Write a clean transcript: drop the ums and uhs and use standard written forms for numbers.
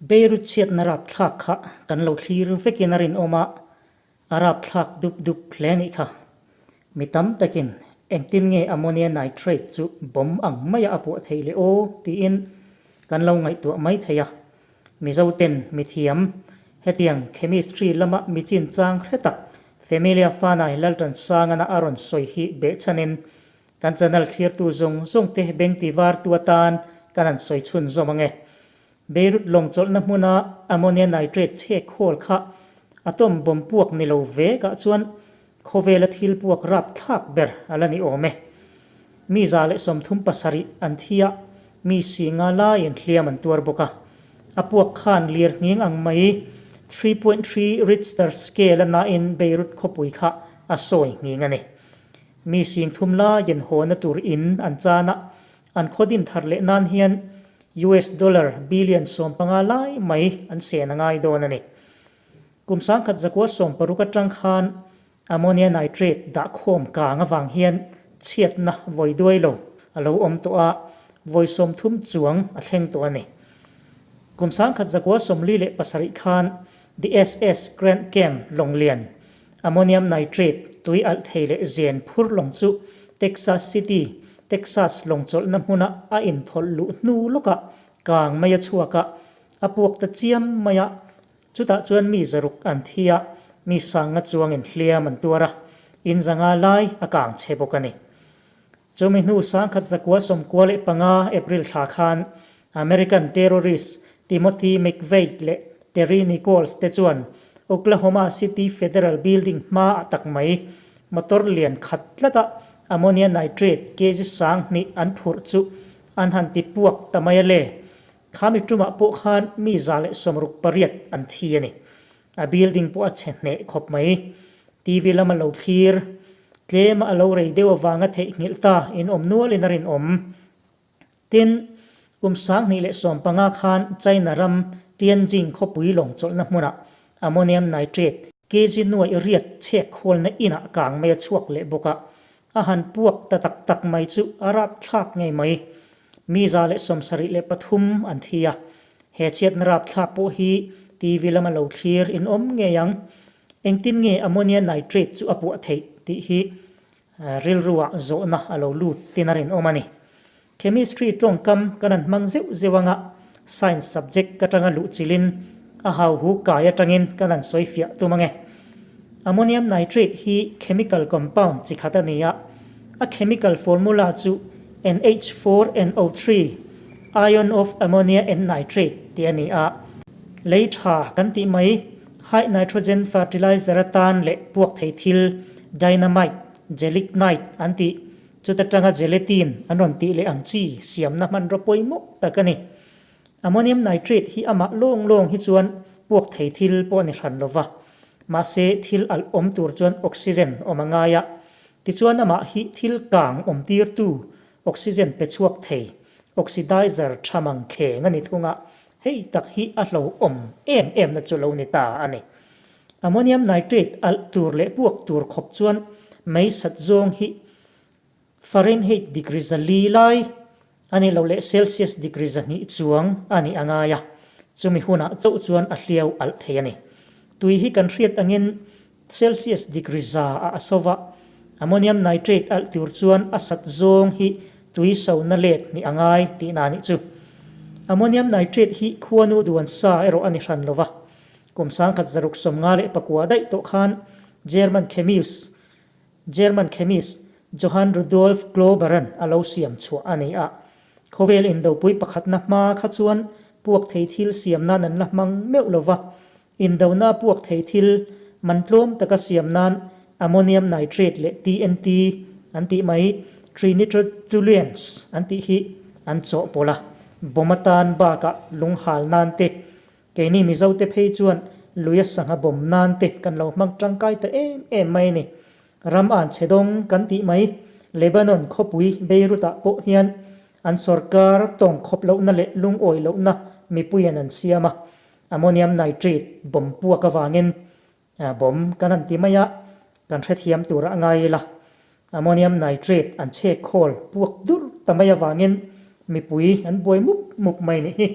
Beirut chhiatna rapthlak kha kan lo thlir vekin a rinawm a, a rapthlak dup dup hle anih kha. Mi tam takin engtin nge ammonia nitrate chu bomb ang maia a puah theih le aw tiin kan lo ngaihtuah mai thei a. Mizoten mithiam, hetiang chemistry lama mi chinchang hre tak Familia Fanai Laltansangana a rawn sawi hi behchhanin Kan channel thlirtu zawng zawng te beng ti vartu atan kan han sawi chhun zawm ang e. Beirut lawng chawlhna hmuna ammonia nitrate chhek khawl kha atom bomb puak ni lo vekah chuan khawvela thil puak rap thlak ber a la ni awm e. Mi 137 an thi a, mi singa laiin hliam an tuar bawk a. A puak khan lir nghing ang mai 3.3 Richter scale a nain Beirut khawpui kha a sawi nghing a ni. Mi singthum laiin hawna tur in an chan a, an khaw din thar leh nan hian US dollar billion 15 lai mai an sen a ngai dawn a ni. Kum 1960 atang khan ammonia nitrate dah khawm kang avang hian chhiatna vawi duai lo a lo awm tawh a, vawi 30 chuang a thleng tawh a ni. Kum 1947 khan The SS Grand Camp Lawnglian Ammonium nitrate, tui alh thei leh zen phur lawng chu Texas City, Texas lawng chawlhna hmuna a inthawlh luh hnu lawkah kang mai a chhuak a, a puak ta chiam mai a. Chutah chuan mi zaruk an thi a, mi sanga chuangin hliam an tuar a, in zanga lai a kang chhe bawk a ni. Chumi hnu 1995 April thla khan American terrorist Timothy McVeigh leh Terry Nichols te chuan Oklahoma City Federal Building hmaah tak mai motor lian khat tlata ammonia nitrate kg 2000 an phurh chu an han ti puak ta mai a le. Khami tumah pawh khan mi 168 an thi a ni. A building pawh a chhe hneh khawp mai. TV lama lo thlir tlema a lo rei deuh avanga theihnghilh ta in awm nualin a rinawm. Tin, kum 2015 khan China ram Tianjin khawpui lawng chawlhna hmunah ammonium nitrate, kg nuaih riat chhek khawlna inah kang mai a chhuak leh bawk a, a han puak ta tak tak mai chu a rapthlak ngei mai. Mi 173 an thi a, he chhiatna rapthlak pawh hi TV lama lo thlir in awm ngei ang. Engtin nge ammonia nitrate chu a puah theih tih hi Rilruah zawhna a lo lut tin a rinawm a ni. Chemistry tawngkam kan han hmang zeuh zeuh anga science subject ka tanga luh chilhin a hauhu kai atangin kan han sawi fiah tum ange. Ammonium nitrate hi chemical compound chi khat a ni a, a chemical formula chu NH4NO3, ion of ammonia and nitrate tih a ni a. Lei tha kan tih mai High nitrogen fertilizer atan leh puak thei thil dynamite, gelignite an tih, chuta tanga gelatine an rawn tih leh ang chi siamna hmanraw pawimawh tak a ni. Ammonium nitrate hi amah lawng lawng hi chuan puak thei thil pawh a ni hran lova, mahse thil alh awm tur chuan oxygen awm a ngai a, tichuan amah hi thil kang awm tirtu oxygen pe chhuak thei oxidizer tha mang kheng a ni thung a, Hei tak hi a hlauhawm em em na chu lo ni ta a ni. Ammonium nitrate alh tur leh puak tur khawp chuan mei sat zawng hi Fahrenheit degree 4 lai a nih loh leh Celsius degree 200 chuang a nih a ngai a, chumi hunah chauh chuan a hliau alh thei a ni. Tui hi kan hriat angin Celsius degree 100 ah a so va, ammonium nitrate alh tur chuan a sat zawng hi tui sona let nih a ngai tihna a nih chu. Ammonium nitrate hi khuanu duan sa erawh a ni hran lo va, kum 1959 daih tawh khan German chemist German chemist Johann Rudolf Glauber-a'n a lo siam chhuah a ni a. Khawvel indopui pakhatna hma kha chuan puak thei thil siam nan an la hmang meuh lo va, Indona puak thei thil man tlawm taka siam nan ammonium nitrate leh TNT an tih mai, trinitrotoluenes an tih hi an chawhpawlh a, bomb atan bakah lung hal nan te, keini Mizote phei chuan luia sangha bomb nan te kan lo hmang tangkai ta em em mai a ni. Ram an chhe dawng kan tih mai, Lebanon khawpui Beirut-ah pawh hian an sorkar tawng khawp lohna leh lungawi lohna mipuiin an siam a, Ammonium nitrate bomb puak avangin bomb kan han ti mai a, kan hrethiam tur a ngai ila. Ammonium nitrate an chhek khawl puak dur ta mai avangin mipui an buai mup mup mai nih hi.